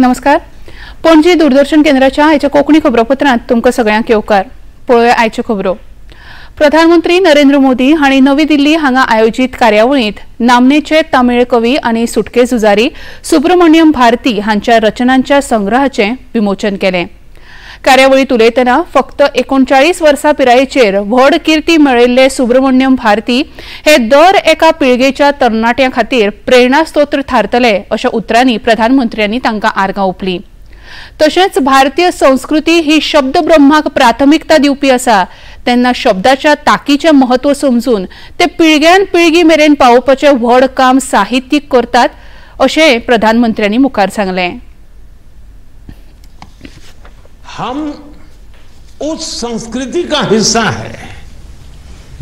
नमस्कार, पणजी दूरदर्शन केंद्राच्या आयच्या कोंकणी खबरापत्रांत तुमकां सगळ्यांक येवकार. पळोवया आयच्यो खबरो. प्रधानमंत्री नरेंद्र मोदी हांणी नवी दिल्ली हांगा आयोजीत कार्यावळींत नामनेचे तमिळ कवी आनी सुटके झुजारी सुब्रमण्यम भारती हांच्या रचनांच्या संग्रहाचें विमोचन केलें. कार्यावळींत उलयतना फक्त 39 वर्सां पिरायेचेर व्हड कीर्ती मेळयल्ले सुब्रमण्यम भारती हे दर एका पिळगेच्या तरणाट्यां खातीर प्रेरणास्त्रोत थारतले अशा उतरांनी प्रधानमंत्र्यांनी तांकां आर्गां ओंपली. तशेंच भारतीय संस्कृती ही शब्द ब्रह्माक प्राथमिकता दिवपी आसा, तेन्ना शब्दाच्या ताकीचें म्हत्व समजून ते पिळग्यान पिळगी मेरेन पावोवपाचें व्हड काम साहित्यीक करतात अशें प्रधानमंत्र्यांनी मुखार सांगलें. हम उस संस्कृति का हिस्सा है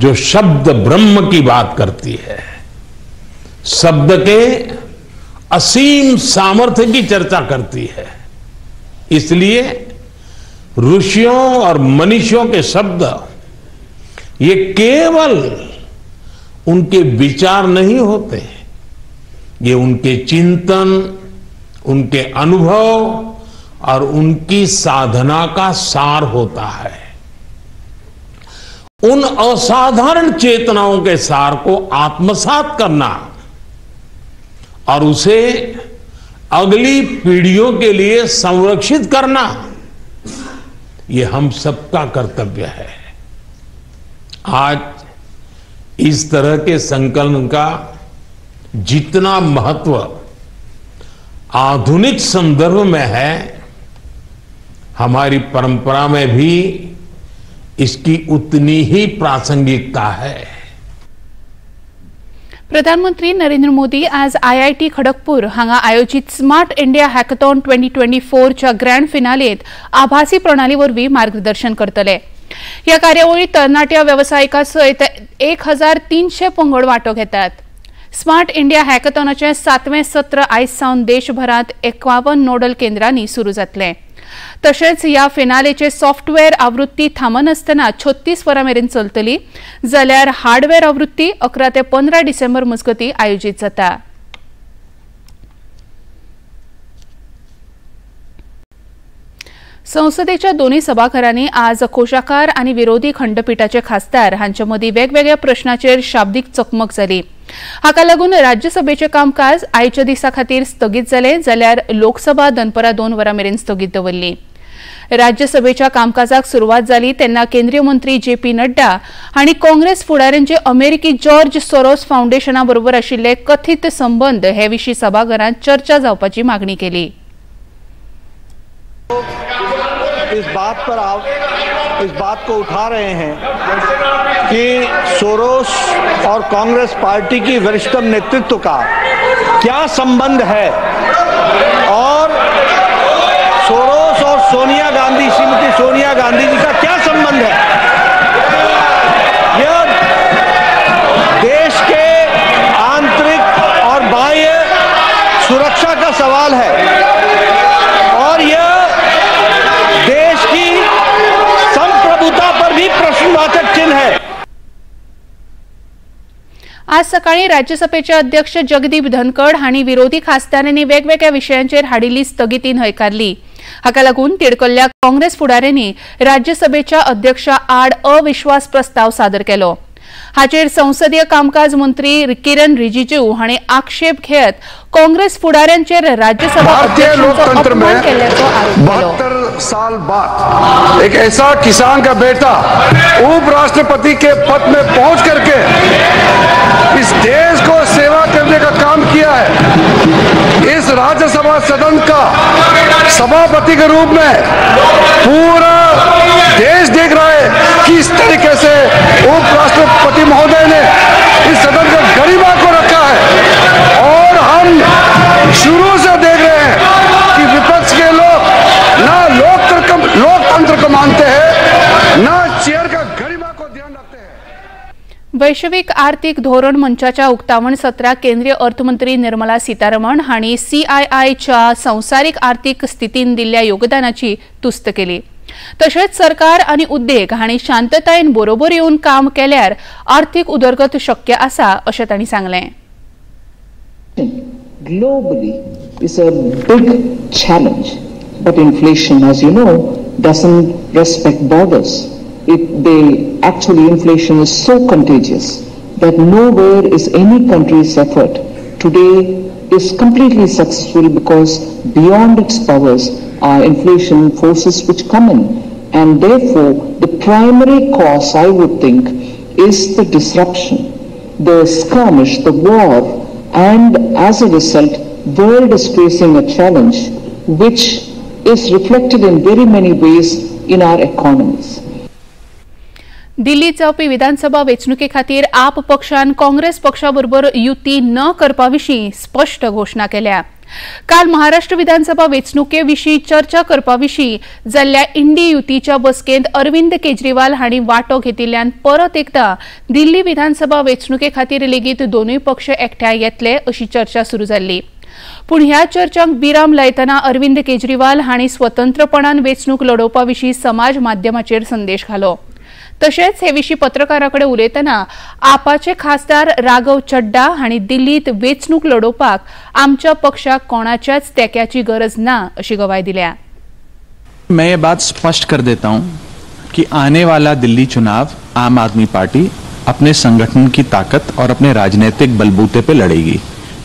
जो शब्द ब्रह्म की बात करती है, शब्द के असीम सामर्थ्य की चर्चा करती है. इसलिए ऋषियों और मनीषियों के शब्द ये केवल उनके विचार नहीं होते, ये उनके चिंतन, उनके अनुभव और उनकी साधना का सार होता है. उन असाधारण चेतनाओं के सार को आत्मसात करना और उसे अगली पीढ़ियों के लिए संरक्षित करना ये हम सबका कर्तव्य है. आज इस तरह के संकलन का जितना महत्व आधुनिक संदर्भ में है, हमारी परंपरा में भी इसकी उतनी ही प्रासंगिकता है. प्रधानमंत्री नरेंद्र मोदी आज IIT Kharagpur हांगा आयोजित स्मार्ट इंडिया हॅकथॉन 2024 च्या ग्रँड फिनालेत आभासी प्रणाली वरवीं मार्गदर्शन करतले. ह्या कार्यावळीत तरणाट्या वेवसायिकां सयत 1300 पंगड वांटो घेतात. स्मार्ट इंडिया हॅकथॉनाचें 7वें सत्र आयज सावन देशभरांत 51 नोडल केंद्रांनी सुरू जातलें. तशेंच ह्या फिनालेचे सॉफ्टवेअर आवृत्ती थांबनासतना 36 वरां मेरेन चलतली, जाल्यार हार्डवेअर आवृत्ती 11 ते 15 डिसेंबर मजगतीं आयोजीत जाता. संसदेच्या दोन्ही सभाघरांनी आज कोशाकार आनी विरोधी खंडपीठाचे खासदार हांचे मदीं वेगवेगळ्या प्रश्नाचेर शाब्दीक चकमक जाली. हाका लागून राज्यसभेचें कामकाज आयच्या दिसा खातीर स्थगीत जालें, जाल्यार लोकसभा दनपरां 2 वरां मेरेन स्थगीत दवरली. राज्यसभेच्या कामकाजाक सुरवात जाली तेन्ना केंद्रीय मंत्री जे पी नड्डा हांणी काँग्रेस फुडाऱ्यांचे अमेरिकी जॉर्ज सोरोस फावंडेशना बरोबर आशिल्ले कथीत संबंद हे विशीं सभाघरांत चर्चा जावपाची मागणी केली. इस बात पर आप इस बात को उठा रहे हैं कि सोरोस और कांग्रेस पार्टी की वरिष्ठतम नेतृत्व का क्या संबंध है और सोरोस और सोनिया गांधी, श्रीमती सोनिया गांधी जी का क्या संबंध है। यह देश के आंतरिक और बाह्य सुरक्षा का सवाल है और यह देश की संप्रभुता पर भी प्रश्नवाचक चिन्ह है. आज सकाळी राज्यसभेचे अध्यक्ष जगदीप धनखड हांणी विरोधी खासदारांनी वेगवेगळ्या विशयांचेर हाडिल्ली स्थगिती न्हयकारली. हाका लागून तिडकल्ल्या काँग्रेस फुडाऱ्यांनी राज्यसभेच्या अध्यक्षा आड अविश्वास प्रस्ताव सादर केलो. हाचेर संसदीय कामकाज मंत्री किरण रिजिजू हांणी आक्षेप घेत काँग्रेस फुडाऱ्यांचेर राज्यसभा अध्यक्षांचो अपमान केल्ल्याचो आरोप केलो. 72 साल बाद एक ऐसा किसान का बेटा उपराष्ट्रपति के पद में पहुंच करके इस देश को सेवा करने का काम किया है. इस राज्यसभा सदन का सभापति के रूप में पूरा देश देख रहा है कि इस तरीके से उपराष्ट्रपति महोदय ने इस सदन का गरिमा को रखा है और हम शुरू से देख रहे हैं कि विपक्ष के लोग ना लोकतंत्र को मानते हैं ना चेयर का गरिमा को ध्यान रखते हैं. वैश्विक आर्थिक धोरण मंचाच्या उक्तावण सत्राक केंद्रीय अर्थमंत्री निर्मला सीतारमण हांणी CII संवसारीक आर्थिक स्थितीन दिल्ल्या योगदानाची तुस्त केली. तशेंच सरकार आनी उद्देग हांणी शांततायेन बरोबर येवन काम केल्यार आर्थिक उदरगत शक्य आसा अशें तांणी सांगलें. Globally is a big challenge, but inflation, as you know, doesn't respect borders. Actually inflation is so contagious that nowhere is any country's effort today is completely successful, because beyond its powers are inflation forces which come in, and therefore the primary cause, I would think, is the disruption, the skirmish, the war, and as a result, world is facing a challenge which is reflected in very many ways in our economies. दिल्लीत जावपी विधानसभा वेंचणुके खातीर आप पक्षान काँग्रेस पक्षा बरोबर युती न करपा विशीं स्पश्ट घोशणा केल्या. काल महाराष्ट्र विधानसभा वेंचणुके विशीं चर्चा करपा विशीं जाल्ल्या इंडी युतीच्या बसकेंत अरविंद केजरीवाल हांणी वांटो घेतिल्ल्यान परत एकदा दिल्ली विधानसभा वेंचणुके खातीर लेगीत दोनूय पक्ष एकठांय येतले अशी चर्चा सुरू जाल्ली. पूण ह्या चर्चांक विराम लायतना अरविंद केजरीवाल हांणी स्वतंत्रपणान वेंचणूक लडोवपा विशीं समाज माध्यमाचेर संदेश घालो. तशेंच हे विशीं पत्रकारां कडेन उलयतना आपाचे खासदार राघव चड्डा हांणी दिल्लीत वेंचणूक लडोवपाक आमच्या पक्षाक कोणाच्याच तेक्याची गरज ना अशी गवाय दिल्या. मैं ये बात स्पष्ट कर देता हूं कि आने वाला दिल्ली चुनाव आम आदमी पार्टी अपने संगठन की ताकत और अपने राजनीतिक बलबूते पे लड़ेगी.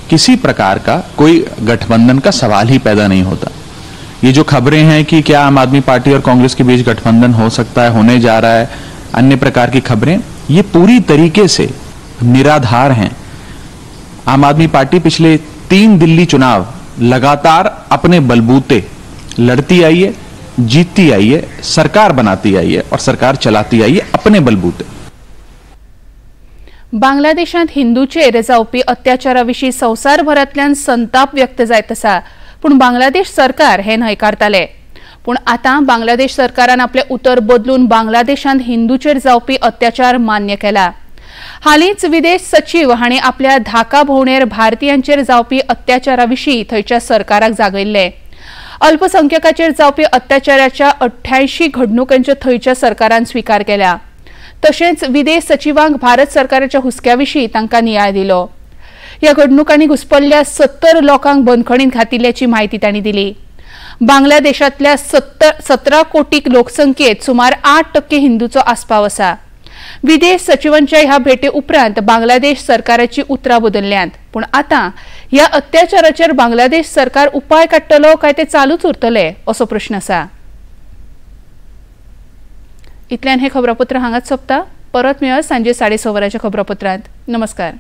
किसी प्रकार का कोई गठबंधन का सवाल ही पैदा नहीं होता. ये जो खबरें हैं कि क्या आम आदमी पार्टी और कांग्रेस के बीच गठबंधन हो सकता है, होने जा रहा है, अन्य प्रकार की खबरें, ये पूरी तरीके से निराधार हैं. आम आदमी पार्टी पिछले 3 दिल्ली चुनाव लगातार अपने बलबूते लड़ती आई है, जीतती आई है, सरकार बनाती आई है और सरकार चलाती आई है अपने बलबूते. बांगलादेशांत हिंदूचेर जावपी अत्याचारा विशीं संवसारभरांतल्यान संताप व्यक्त जायत आसा, पूण बांगलादेश सरकार हें न्हयकारताले. पूण आतां बांगलादेश सरकारान आपलें उतर बदलून बांगलादेशांत हिंदूचेर जावपी अत्याचार मान्य केला. हालींच विदेश सचीव हांणी आपल्या ढाका भोंवडेर भारतीयांचेर जावपी अत्याचारा विशीं थंयच्या सरकाराक जागयल्लें. अल्पसंख्यकाचेर जावपी अत्याचाराच्या 88 घडणुकांचो थंयच्या सरकारान स्विकार केला. तशेंच विदेश सचिवांक भारत सरकाराच्या हुस्क्या विशीं तांकां नियाळ दिलो. ह्या घडणुकांनी घुसपल्ल्या 70 लोकांक बंदखणींत घातिल्ल्याची म्हायती तांणी दिली. बांगलादेशांतल्या 17 कोटी लोकसंख्येत सुमार 8% हिंदूचो आस्पाव आसा. विदेश सचिवांच्या ह्या भेटे उपरांत बांगलादेश सरकाराची उतरां बदलल्यांत, पूण आतां ह्या अत्याचाराचेर बांगलादेश सरकार उपाय काडटलो काय ते चालूच उरतले असो प्रश्न आसा. इतल्यान हें खबरापत्र हांगाच सोंपता. परत मेळत सांजे 6:30 वरांच्या खबरापत्रांत. नमस्कार.